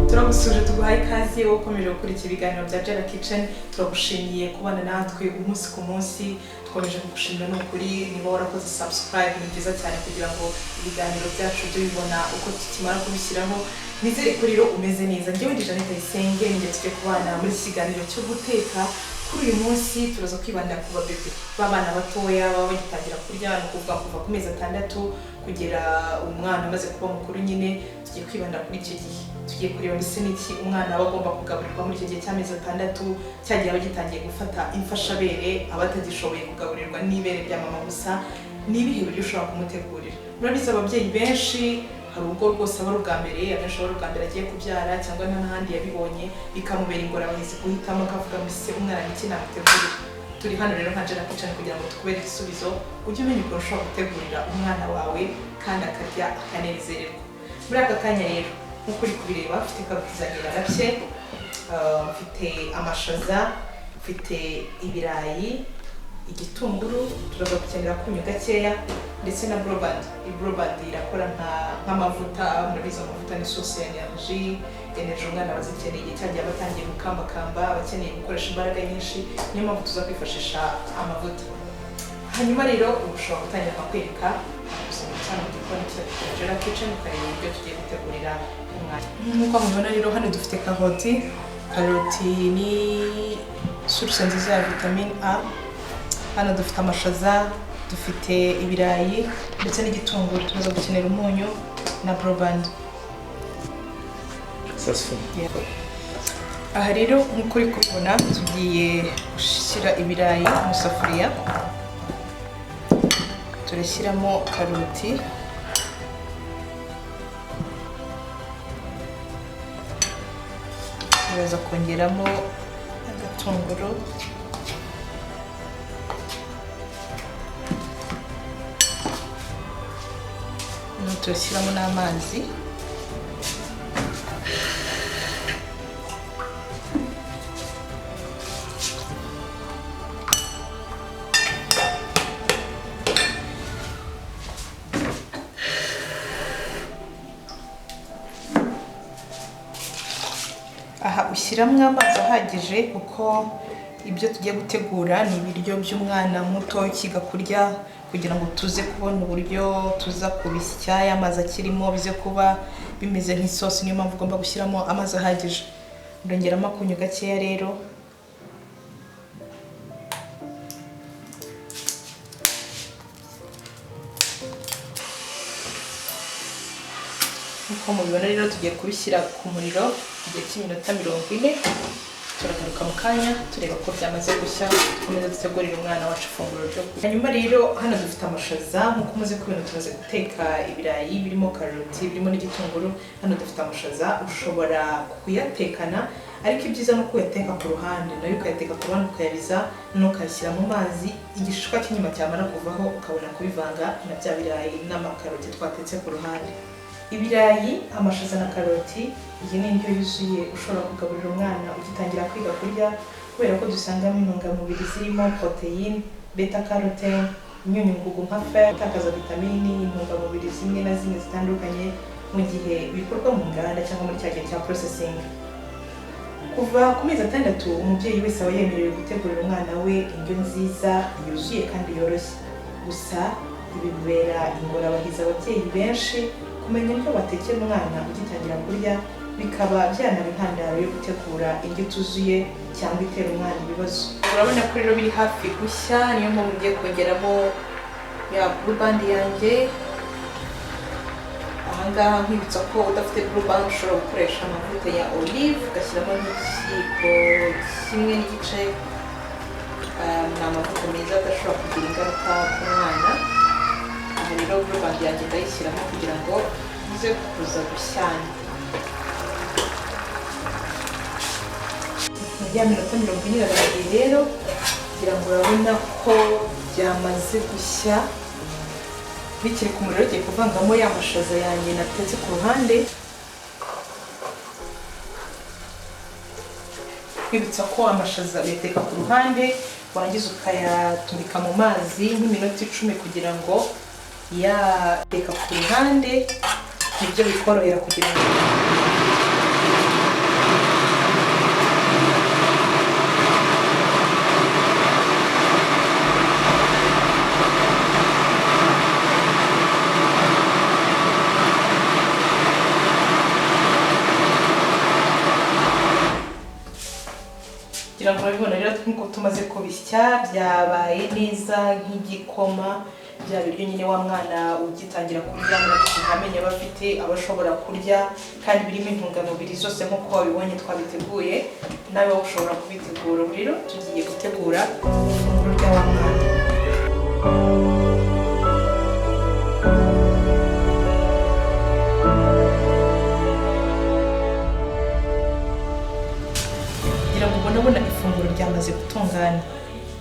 Turagusuhuje, tuguhaye ikaze wowe ukomeje gukurikira ibiganiro bya Jara Kitchen. Turagushimiye kubana natwe umunsi ku munsi. Dukomeje kugushimira ni ukuri. Niba warakoze subscribe, ni byiza cyane kugira ngo ibiganiro byacu byo bibona uko tukimara kubishyiraho. Nizere ko rero umeze neza. Njyewe ndi Jeannette Ayisenge, njye tujye kubana muri iki kiganiro cyo guteka. Kuri uyu munsi turaza kwibanda ku babebe b'abana batoya baba bagitangira kurya, ni ukuvuga kuva ku mezi 6 kugera umwana amaze kuba mukuru nyine. Tugiye kwibanda kuri icyo gihe, tugiye kureba mbese n'iki umwana aba agomba kugaburirwa muri icyo gihe cy'amezi 6, cyagihe aba gitangiye gufata imfashabere, aba atagishoboye kugaburirwa n'ibere rya mama gusa. Ni ibihe biryo ushobora kumutegurira? Murabizi, ababyeyi benshi hari ubwo rwose aba ari ubwa mbere, abenshi aba ari ubwa mbere agiye kubyara cyangwa nta n'ahandi yabibonye, bikamubera ingorabahizi guhitamo, akavuga mbese umwana ni iki namutegurira? Turi hano rero nka Jara Kitchen kugira ngo tukubere igisubizo, ujye umenya ukuntu ushobora gutegurira umwana wawe kandi akarya akanezererwa. Muri aka kanya rero, nk'uko uri kubireba, mfite karoti zanjye narabye, mfite amashaza, mfite ibirayi, igitunguru, turaza gukenera akunyu gakeya ndetse na Blue Band. Iyi Blue Band irakora nk'amavuta. Murabizi, amavuta ni source ya energy. Energy umwana aba azikeneye igihe cyagiye aba atangiye gukambakamba, aba akeneye gukoresha imbaraga nyinshi. Niyo mpamvu tuza kwifashisha amavuta. Hanyuma rero ubu ushobora gutangira akakwereka ubuzima cyane mu gikoni cya Jara Kitchen, ukareba uburyo tugiye gutegurira umwana. Nk'uko mubibona rero, hano dufite karoti. Karoti ni source nziza ya vitamine A. Hano dufite amashaza, dufite ibirayi ndetse n'igitunguru. Tumaze gukenera umunyu na Blue Band. Successful. Aha rero, nk'uko uri kubibona, tugiye gushyira ibirayi mu isafuriya, turashyiramo karoti, turaza kongeramo agatunguru, noneho turashyiramo n'amazi. Aha ushyiramo amazi ahagije kuko ibyo tugiye gutegura ni ibiryo by'umwana muto ukiga kurya, kugira ngo tuze kubona uburyo tuza kubisya amazi akirimo, bize kuba bimeze nk'isosi. Niyo mpamvu ugomba gushyiramo amazi ahagije. Ndongeramo akunyu gakeya rero. Nk'uko mubibona rero, tugiye kubishyira ku muriro igihe cy'iminota 40. Turagaruka mu kanya tureba ko byamaze gushya, dukomeze dutegurire umwana wacu ifunguro ryo kurya. Hanyuma rero hano dufite amashaza. Nk'uko umaze kubibona, tumaze guteka ibirayi birimo karoti, birimo n'igitunguru. Hano dufite amashaza, ushobora kuyatekana, ariko ibyiza ni uko uyateka ku ruhande, nayo ukayateka ku ruhande, ukayabiza, noneho ukayashyira mu mazi, igishishwa cy'inyuma cyamara kuvaho ukabona kubivanga na bya birayi n'amakaroti twatetse ku ruhande. Ibirayi, amashaza na karoti, iyi ni indyo yuzuye ushobora kugaburira umwana ugitangira kwiga kurya, kubera ko dusangamo intungamubiri zirimo poroteyine, beta carotene, imyunyungugu nka fer, gutakaza vitamini, intungamubiri zimwe na zimwe zitandukanye mu gihe bikorwa mu nganda cyangwa muri cya gihe cya processing. Kuva ku mezi 6, umubyeyi wese aba yemerewe gutegurira umwana we indyo nziza yuzuye kandi yoroshye. Gusa ibi bibera ingorabahizi ababyeyi benshi kumenya indyo batekera umwana ugitangira kurya, bikaba byanaba intandaro yo gutegura indyo ituzuye cyangwa itera umwana ibibazo. Urabona ko rero biri hafi gushya, niyo mpamvu ngiye kongeramo ya Blue Band yanjye. Ahangaha nkwibutsa ko udafite Blue Band ushobora gukoresha amavuta ya olive, ugashyiramo n'ikiyiko kimwe n'igice. Ni amavuta meza adashobora kugira ingaruka ku mwana. Aha rero Blue Band yanjye ndayishyiramo kugira ngo ize kuza gushyana. Ya minota 40 irarangiye rero, kugira ngo urabona ko byamaze gushya. Bikiri ku muriro, ugiye kuvangamo ya mashaza yanjye natetse ku ruhande. Kwibutsa ko amashaza uyateka ku ruhande, warangiza ukayatumika mu mazi nk'iminota 10 kugira ngo yateka ku ruhande. Nibyo bikorohera kugira ngo kugira ngo urabibona rero nk'uko tumaze kubisya byabaye neza nk'igikoma. Bya biryo nyine wa mwana ugitangira kurya nta menyo aba afite, aba ashobora kurya kandi birimo intungamubiri zose nk'uko wabibonye twabiteguye, nawe wowe ushobora kubitegura. Ubu rero tugiye gutegura ifunguro rya wa mwana. Kugira ngo ubone ifunguro ryamaze gutungana.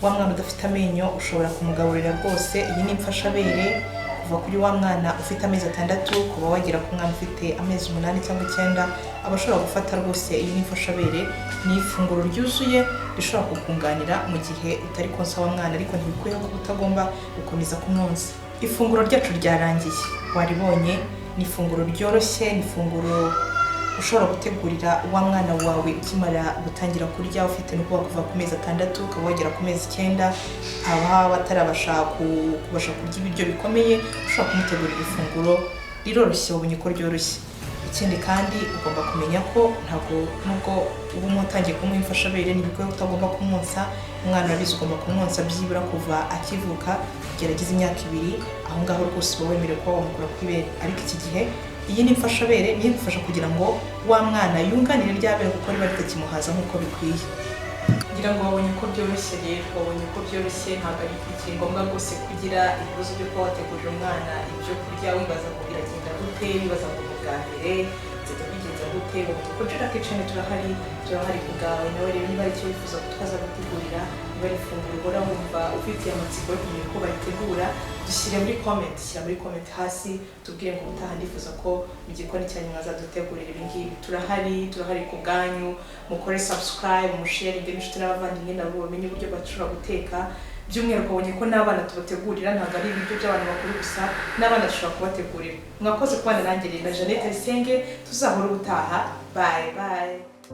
Wa mwana udafite amenyo ushobora kumugaburira rwose. Iyi ni imfashabere kuva kuri wa mwana ufite amezi 6 kuba wagera ku mwana ufite amezi 8 cyangwa 9, aba ashobora gufata rwose. Iyi ni imfashabere, ni ifunguro ryuzuye rishobora kukunganira mu gihe utari konsa wa mwana, ariko ntibikwiye ko utagomba gukomeza kumwonsa. Ifunguro ryacu ryarangiye, waribonye. Ni ifunguro ryoroshye, ni ifunguro ushobora gutegurira wa mwana wawe ukimara gutangira kurya, ufite no kuva ku mezi 6 ukaba wagera ku mezi 9, aba batarabasha kubasha kurya ibiryo bikomeye, ushobora kumutegurira ifunguro riroroshye, wabonye ko ryoroshye. Ikindi kandi ugomba kumenya ko ntabwo nubwo uba umutangiye kumuha imfashabere ntibikwiye ko utagomba kumwonsa. Umwana urabizi ugomba kumwonsa byibura kuva akivuka kugera agize imyaka 2, aho ngaho rwose uba wemerewe kuba wamukura ku ibere. Ariko iki gihe iyi ni imfashabere niyo igufasha kugira ngo wa mwana yunganire rya bere kuko riba ritakimuhaza nk'uko bikwiye. Ngira ngo wabonye ko byoroshye rero, wabonye ko byoroshye, ntabwo ari ikiri ngombwa rwose kugira ibibazo byo kuba wategurira umwana ibyo kurya wibaza ngo biragenda gute, wibaza ngo ni ubwa mbere nzajya kubigenza gute. Wabonye ko Jera Kitchen turahari, turahari ku bwawe. Nawe rero niba ari icyo wifuza ko twaza gutegurira, niba ari ifunguro uhora wumva ufitiye amatsiko yo kumenya uko baritegura, dushyire muri comment, shyira muri comment hasi tubwire ngo ubutaha ndifuza ko mu gikoni cyanyu mwazadutegurira ibi ngibi. Turahari, turahari ku bwanyu. Mukore subscribe, musharinge n'inshuti n'abavandimwe nabo bamenye uburyo bashobora guteka. By'umwihariko wabonye ko n'abana tubategurira, ntabwo ari ibiryo by'abantu bakuru gusa, n'abana dushobora kubategurira. Mwakoze kubana nanjye na Jeannette Risenge, tuzahora ubutaha. Bye bye.